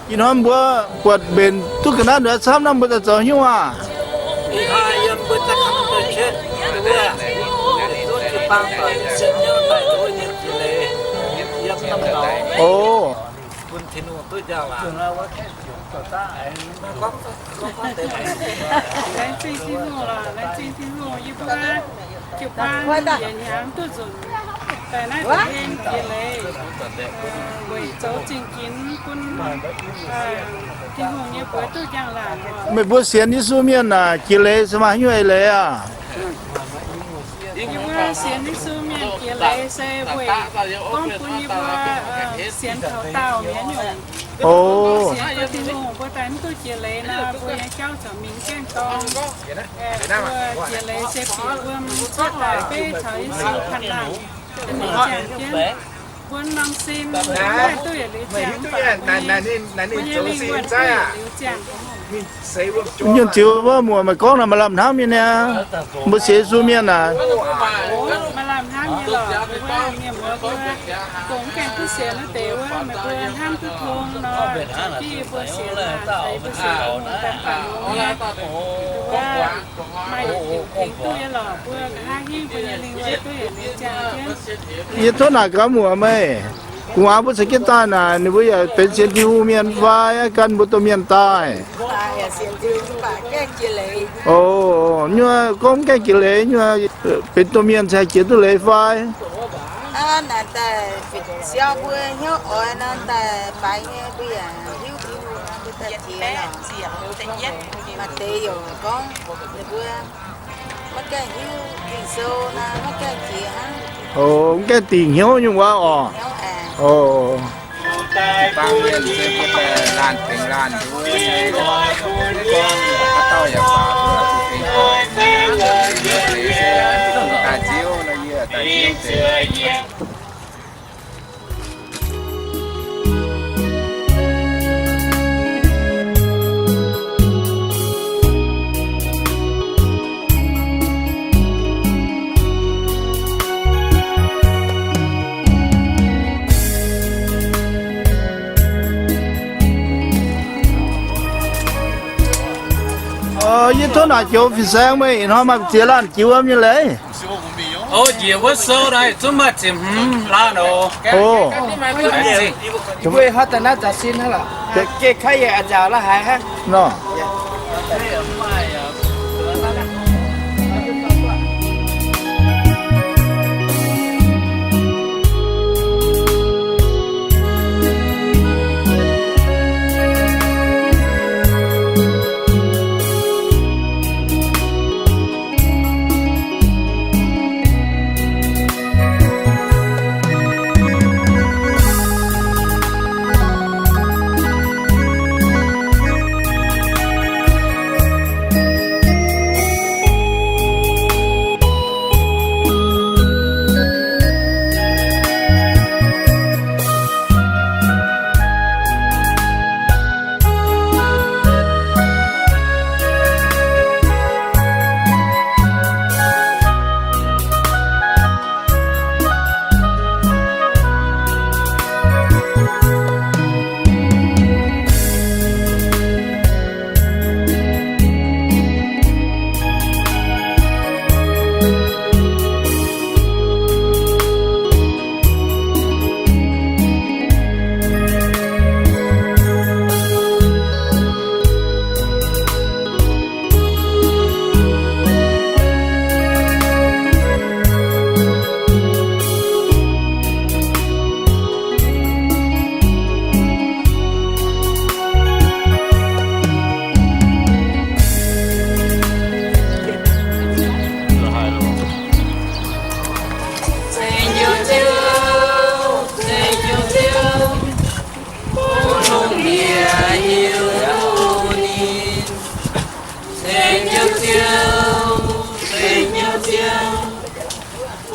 Ih hnoi mbuo buatc mbenc duqv ga'naaiv nduqc camv nor mbuo daaih zoux haaix nyungc aac? O, 来自天路了，来自天路，一般 jiu-baang yietc hnyangx duqv nzunc daaih naaiv deix heng jiex leiz, weic zoux zingh ginx bun Tin-Hungh nyei buoz duqv njang-laangc oc. Meih mbuo sienx Yesu mienh aah, jiex leiz se maaih haaix nyungc eix leiz aah? Yie mbuo sienx Yesu mienh jiex leiz se weic gorngv bun yie mbuo sienx taux daauh mi'aqv nyungc. Sienx taux Tin-Hungh mbuo daaih mv duqv jiex leiz nor, mbuo nyei jauv corc mingh gaengh dorng. Mbuo jiex leiz se bieqc wuom cuotv daaih beiv caux Yesu panh laangh, ninh ziangh jienv. Mbuo norm sin maiv duqv yietc liuz ziangh, mv baac mbuo nyei lingh wuonh duqv yietc liuz ziangh. Nyunh ziux wuov muoc, meih gorngv naaic maaih lamh hnamv nyei niaa. Mbuo sienx Yesu mienh aah, maaih lamh hnamv nyei lorqc. Mbuo mienh muoz mbuo dongh mv gaengh duqv sienx wuov deix wuov, meih mbuo hnamv duqv tong nor, div mbuo sienx aah, mbuo sienx daaih baac longx nyei. Wuov maaih yietc diuc tengx duqv nyei lorqc, mbuo nqa'haav hingv mbuo nyei lingh wuonh duqv yietc liuz ziangh jienv. Yie tov naaic gaax muoc meih, gu'nguaaz mbuo caux jienv daaih naaic, ninh mbuo yaac benx sienx Tin-Hungh mienh fai gan mbuo domh mienh daaih? O, nyuoz gorngv mv gaengh jiex leiz nyuoz benx domh mienh cingx jiex duqv leiz fai? Naaiv daaih siau mbuo hnyouv oix nor daaih faix nyei, mbuo yaac hiuv Tin-Hungh nor mbuo daaih jiex lorqc. Maaih deix yaac gorngv ninh mbuo maiv gaengh hiuv Ging-Sou nor maiv gaengh jiex hnangv. O, mv gaengh dingc hnyouv nyungc wuov oc. O, bang mienh se mbuo daaih laanh tengx laanh nduov nyei, gorngv haaix dauh yaac faaux mbuo zuqc tengx doic. Deix se daaih nziouv nor, yie daaih nziouv deix. Yie tov naaic joux fin-saeng meih ih hnoi maaih ziex laanh jiex wuom nyei leiz? O, njiec wuov sou naaiv zungv maaih ziepc hmz laanh oc. O, mbuo hnoi daaih naaiv zaux sin hnangv lorqc. Geh kaiv yaac nzaaux la'haaix hnangv nor.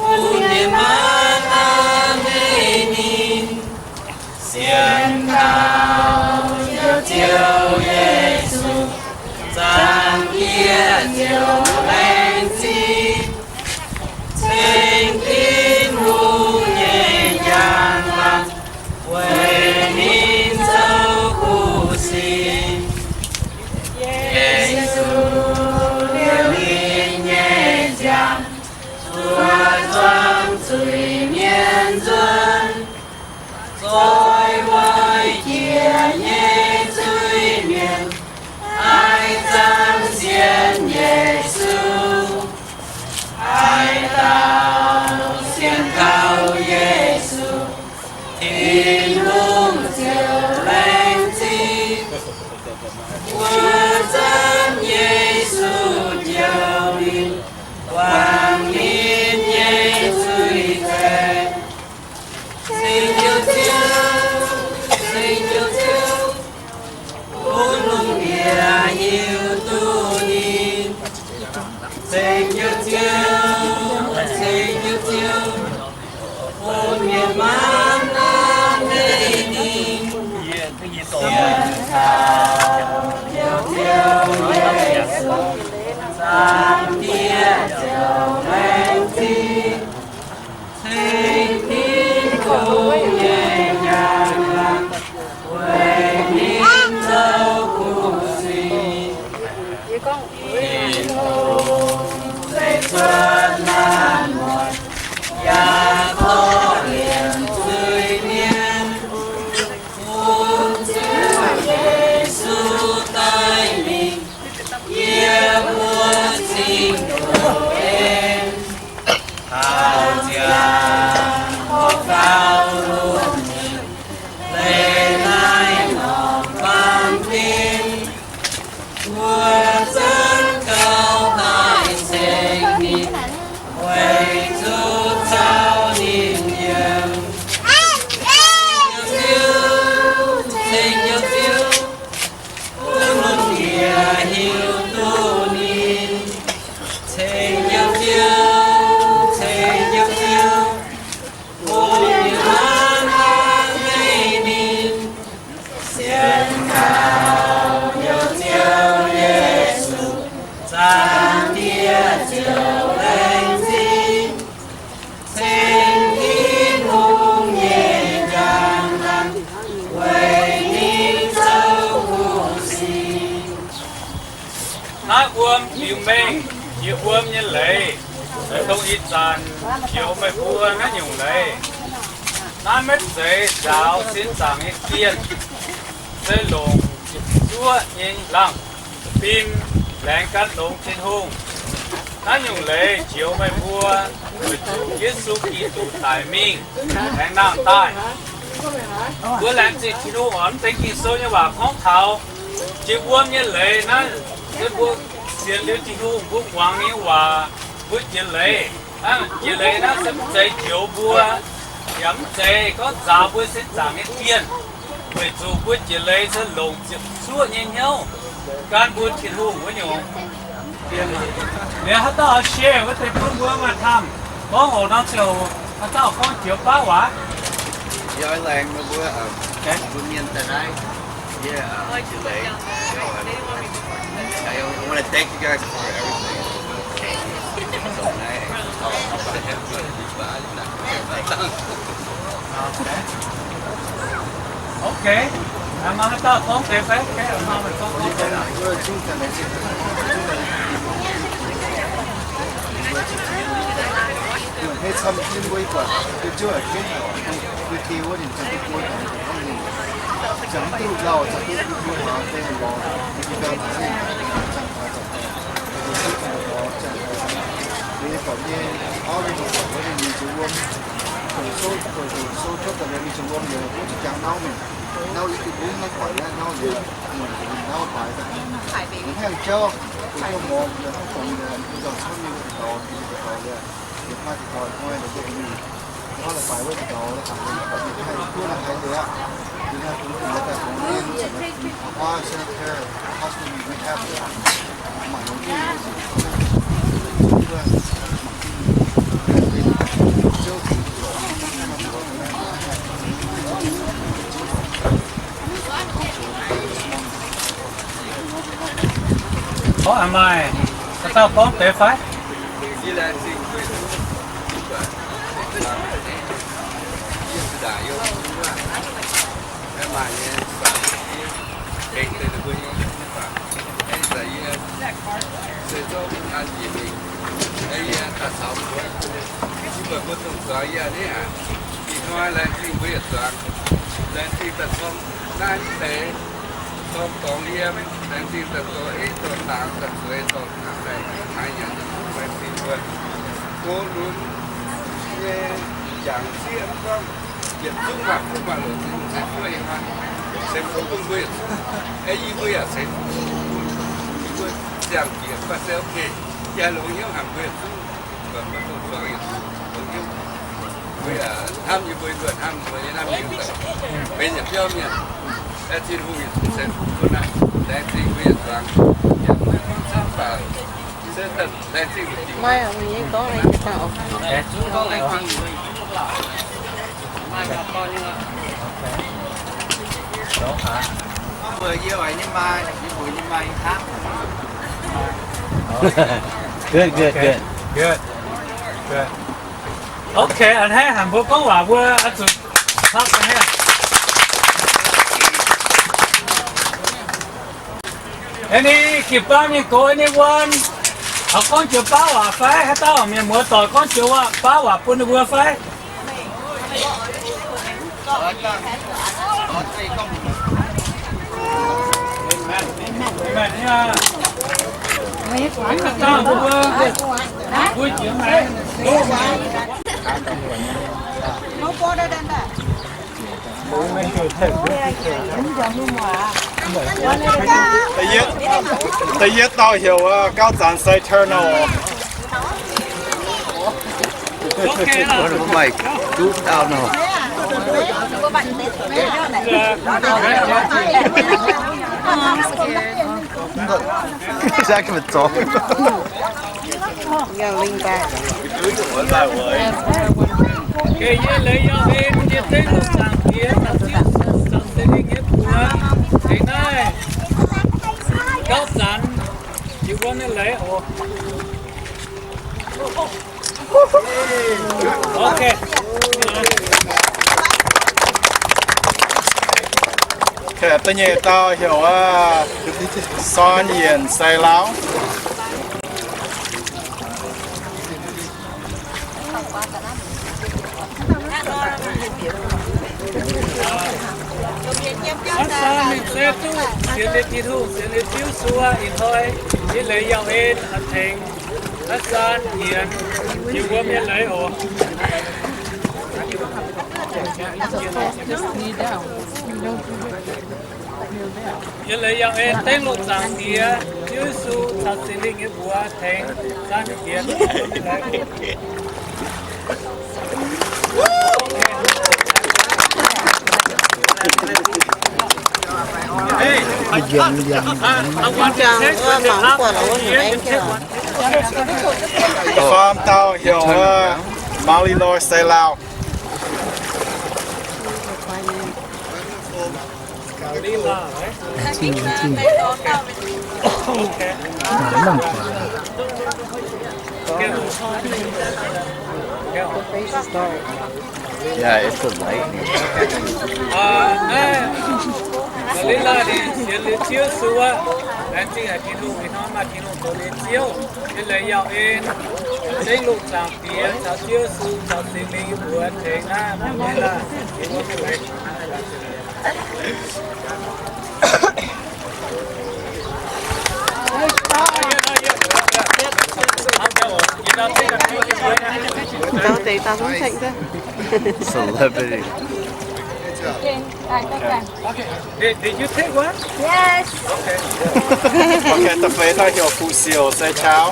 Bun ninh maiv lamh hei ninh, sienx kaux Ziouv Yesu, zaangc Diex ziouc laengz zingh, ceng Tin-Hungh nyei njang-laangc, weic ninh zoux kuv zuiz-mienh nzuonx, zoih weic jiex nyei zuiz-mienh, haih zaangc sienx Yesu. Haaix dauh sienx kaux Yesu, Tin-Hungh ziouc laengz zingh. Mbuo zanv Yesu njoux ninh, guangc ninh nyei zuiz-zaengc. Ceng Ziouv, ceng Ziouv, bun lungh ndiev hiuv duqv ninh. Ceng Ziouv, ceng Ziouv, bun mienh maanh hnamv haic ninh. Sienx kaux Ziouv Yesu, Zaangc Diex ziouc laengz zingh. Ceng Tin-Hungh nyei njang-laangc, weic ninh zoux kuv sic. Tin-Hungh zeiv cuotv naanc muotc, yaac korv-lienh zuiz-mienh. Bun Ziouv Yesu daaih mingh, yie mbuo cing-nzengc en. Taux ziangh hoc faaux lungh ndiev, leih naaiv norm baamh gen. Mbuo zanv gauh haih ceng ninh, weic zuqc caux ninh yiem. Ceng Ziouv, ceng Ziouv, bun lungh ndiev hiuv duqv ninh. Ceng Ziouv, ceng Ziouv, bun mienh maanh hnamv haic ninh. Sienx kaux Ziouv Yesu, Zaangc Diex ziouc laengz zingh. Ceng Tin-Hungh nyei njang-laangc, weic ninh zoux kuv sic. Naaiv wuom biux mengh jiex wuom nyei leiz, dongh ih zanc jiex meih mbuo naaiv nyungc leiz. Naaiv maiv zeiz nzaaux sin zaangc nyei dienh, se longc ziepc zuoqv nyei laangh fim laengz gan longx Tin-Hungh. Naaiv nyungc leiz njoux meih mbuo weic zuqc Yesu Giduc daic mingh, aengx nangh daaih. Mbuo laengz zingh Tin-Hungh oc. Mv deix Ging-Sou nyei waac gorngv taux jiex wuom nyei leiz naaiv, se mbuo sienx liuz Tin-Hungh, mbuo muangx ninh nyei waac, mbuo jiex leiz. Naaiv jiex leiz naaiv se mv zeiz njoux mbuo, yaac mv zeiz gorngv nzaaux mbuo sin zaangc nyei dienh, weic zuqc mbuo jiex leiz se longc ziepc zuoqv nyei hnyouv gan mbuo Tin-Hungh wuov nyungc. Liuz haaix dauh share wuov deix bun mbuo maaih camv gorngv oc. Nor ziouc haaix dauh gorngv joux baav waac. Yie laengz meih mbuo, mbuo mienh daaih naaiv, yie jiex leiz. I want to thank you guys for everything. Okay. Mangc haaix dauh gorngv deix fai? Orv, aa maaih haaix dauh gorngv deix fai? Mbuo dongh zuangx yie a'hneiv aqv. Ih hnoi laengz zingh mbuo yietc zuangx. Laengz zingh daaih corng naaiv deix, corng dorngx yiem, laengz zingh daaih dorh eiv dorh ndaangc daaih zueiz dorh hnaangx daaih hnaangx nyanc, laengz zingh mbuo. Go lunx nyei jangx sieqv mv gorngv yietc zungv maaih fuqv maaih loc, ceix fuqv ih hnoi, ceix fuqv bun mbuo yietc zungv. Ei yie mbuo yaac ceix fuqv bun yie mbuo ziangh bieqc fai se ok. Yie haih longx hnyouv haic mbuo yietc zungv, mbuo zuangx yietc zungv longx hnyouv. Mbuo yaac hnamv yie mbuo, yie mbuo hnamv mbuo, yie hnamv yie mbuo. Benx yietc biauv mienh, aengx Tin-Hungh yietc zungv ceix fuqv bun naaiv. Laengz zingh mbuo yietc zuangx. Yaac mv gorngv camv baac se daaih laengz zingh mbuo. Good, good, good. Good. Good. Okay, a'hneiv haic mbuo gorngv waac mbuo oix zuqc hnangv naaiv. Aengx ninh jiu baamh mienh gox ninh wuonh, oix gorngv joux baav waac fai? Haaix dauh mienh muoz doic gorngv joux waac, baav waac bun ninh mbuo fai? Da'yietv, da'yietv dauh heuc, uh, Gauv Zanx Sai Turner. Yie leiz yauh en yie dengv lungh zaangc Diex caux Ziouv Yesu caux Singx Lingh nyei buoz tengx naaiv Gauv Zanx, yie mbuo nyei leiz oc. Da'nyeic dauh heuc, uh, Son Yienc Sai Lauv. Aav, Son ninh se duqv sienx liuz Tin-Hungh, sienx liuz Ziouv Yesu aqv. Ih hnoi yie leiz yauh en tengx aav, Son Yienc, yie mbuo nyei leiz oc. Yie leiz yauh en dengv lungh zaangc Diex, Ziouv Yesu caux Singx Lingh nyei mbuox tengx San Yienc. Da'faam dauh heuc, uh, Molly Loi Sai Lauv. Yeah, it's the lightning. Aa, naaiv, Lila ninh sienx liuz Ziouv Yesu aqv. Laengz zingh haic Tin-Hungh, ih hnoi maaih Tin-Hungh zoux ninh nyei Ziouv. Yie leiz yauh en dengv lungh zaangc Diex caux Ziouv Yesu caux Singx Lingh nyei mbuox tengx naaiv Lila. Celebrity. Did, did you take one? Yes. Okay. Okay, da'feix dauh heuc Fu Siouc Sai Cau.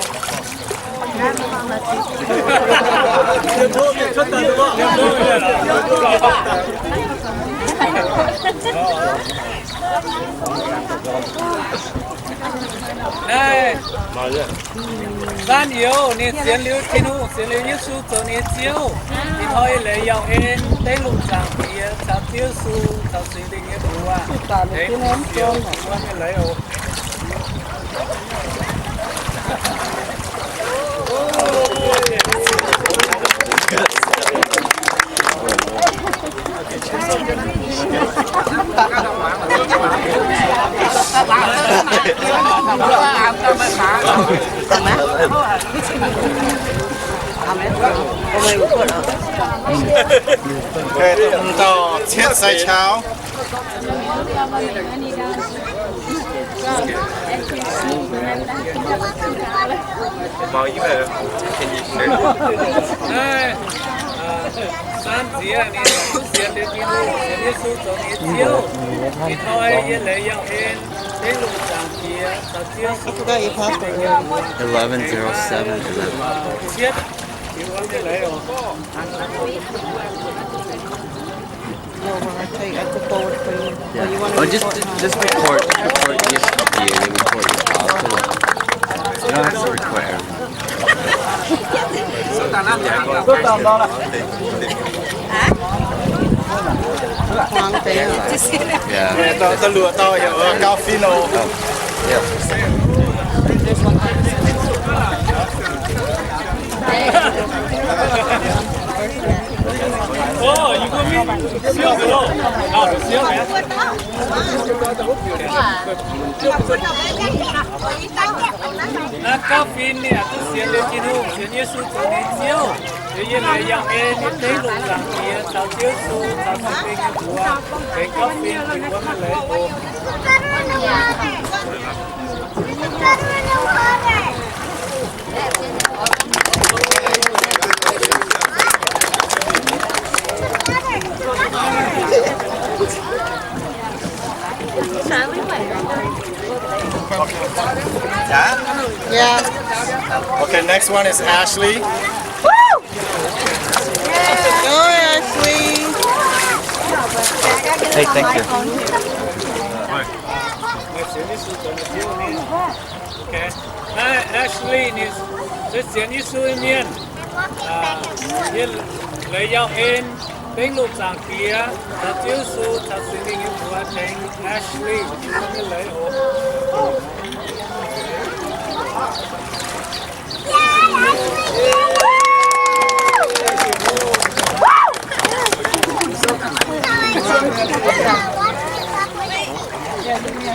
Naaiv, San Youz ninh sienx liuz Tin-Hungh, sienx liuz Yesu zoux ninh nyei Ziouv. Ih hnoi leiz yauh en dengv lungh zaangc Diex caux Ziouv Yesu caux Singx Lingh nyei mbuox. Fu Siouc wuov nyei leiz oc. Okay, dauh cietv sai qau. Naaiv, aa, San Nziex ninh sienx liuz Giduc, sienx Yesu zoux ninh nyei Ziouv. Ih hnoi yie leiz yangh en, dengv lungh zaangc Diex caux Ziouv Yesu. Eleven zero seven eleven. Cietv, yie mbuo nyei leiz oc. No, I take, I took over for you. Yeah. Oh, you wanna, oh, just, record? Just record, record E S P P A and record your file too. You don't have to record everything. Yeah. Dauh, dauh luoqc dauh heuc, uh, Gauh Fino. Oh, yeah. Naaiv Gauv Fin ninh yaac duqv sienx liuz Tin-Hungh, sienx Yesu zoux ninh nyei Ziouv. Liuz yie naaic yangh en ninh dengv lungh zaangc Diex caux Ziouv Yesu caux Singx Lingh nyei mbuox tengx Gauv Fin bun wuov nyei leiz oc. Yeah. Okay, next one is Ashley. Go, Ashley. Hey, thank you. Okay. Naaiv Ashley ninh se sienx Yesu nyei mienh. Yie leiz yauh en, dengv lungh zaangc Diex caux Ziouv Yesu caux Singx Lingh nyei mbuox tengx Ashley nyei leiz oc.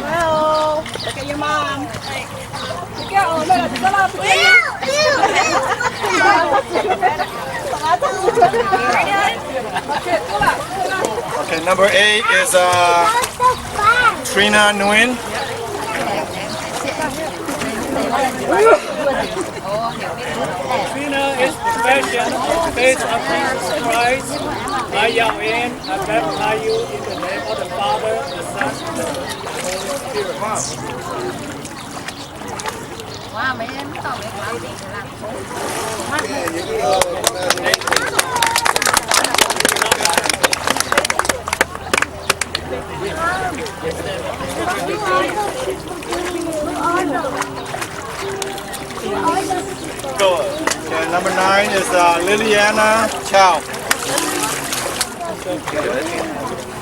Hello. Look at your mom. Okay, number eight is, uh, Trina Nguyen. Trina is profession, Faith of Jesus Christ. I yauh en, I baptize you in the name of the Father, the Son, and the Holy Spirit. Go. Okay, number nine is, uh, Liliana Chow.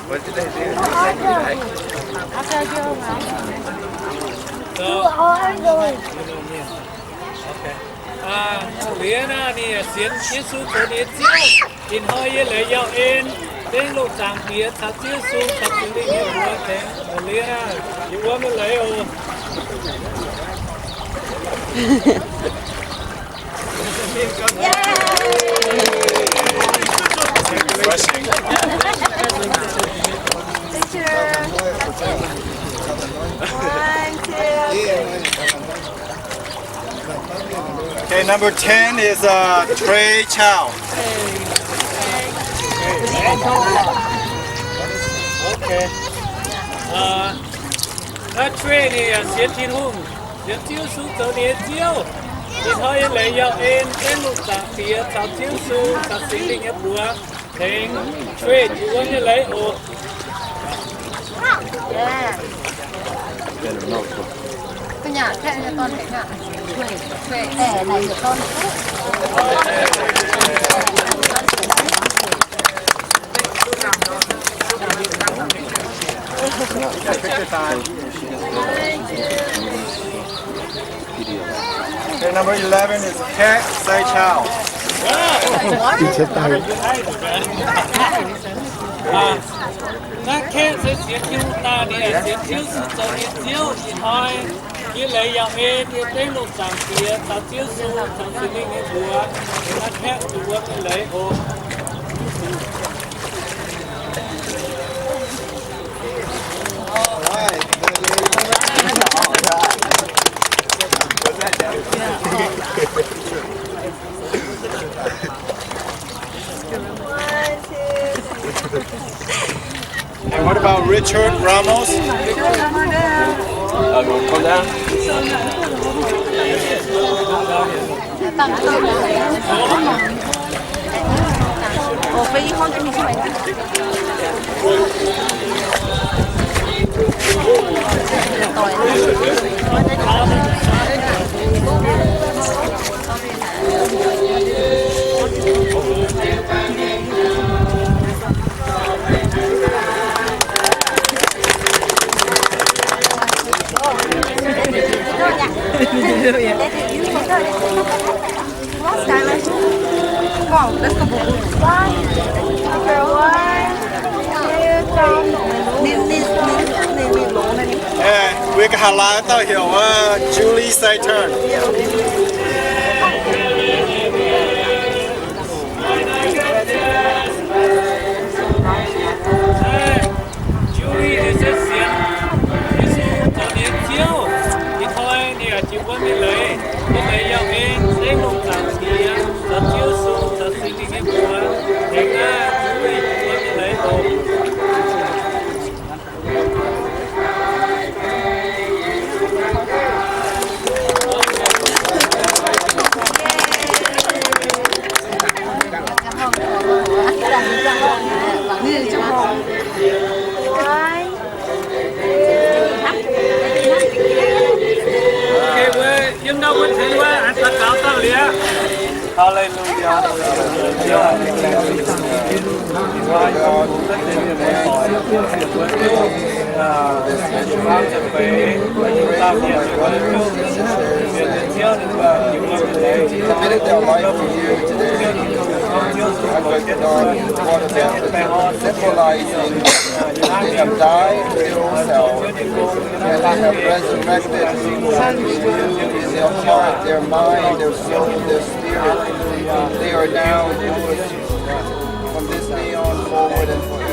What did I do? What did I do? So, okay. Aa, Liliana ninh sienx Yesu zoux ninh nyei Ziouv. Ih hnoi yie leiz yauh en, dengv lungh zaangc Diex caux Ziouv Yesu caux Singx Lingh nyei mbuox tengx Liliana yiem wuov nyei leiz oc. Refreshing. Picture. One, two, three. Okay, number ten is, uh, Trey Chow. Okay. Uh, naaiv Trey ninh yaac sienx Tin-Hungh, sienx Ziouv Yesu zoux ninh nyei Ziouv. Ih hnoi yie leiz yauh en, dengv lungh zaangc Diex caux Ziouv Yesu caux Singx Lingh nyei mbuox tengx Trey yiem wuov nyei leiz oc. Okay, number eleven is Kat Sai Chow. Naaiv Kat se sienx Tin-Hungh daaih, ninh sienx Ziouv Yesu zoux ninh nyei Ziouv. Ih hnoi Yie leiz yaac ei deix dengv lungh zaangc Diex caux Ziouv Yesu caux Singx Lingh nyei mbuox, naaiv kaeqv zuqc wuov nyei leiz oc. And what about Richard Ramos? Eh, we can highlight out here. Uh, Julie, side turn. Julie, ninh se sienx Yesu zoux ninh nyei Ziouv. Ih hnoi ninh yaac jiex wuom nyei leiz. Nyei leiz yaac en zengv lungh zaangc Diex caux Ziouv Yesu caux Singx Lingh nyei mbuox. Tengx naaiv Julie jiex wuom nyei leiz oc. Hallelujah. Committed their life to you today. I pray, God, you brought them to symbolize that they have died to their old self and they have resurrected in their heart, their mind, their soul, their spirit. They are now yours from this day on forward and forever.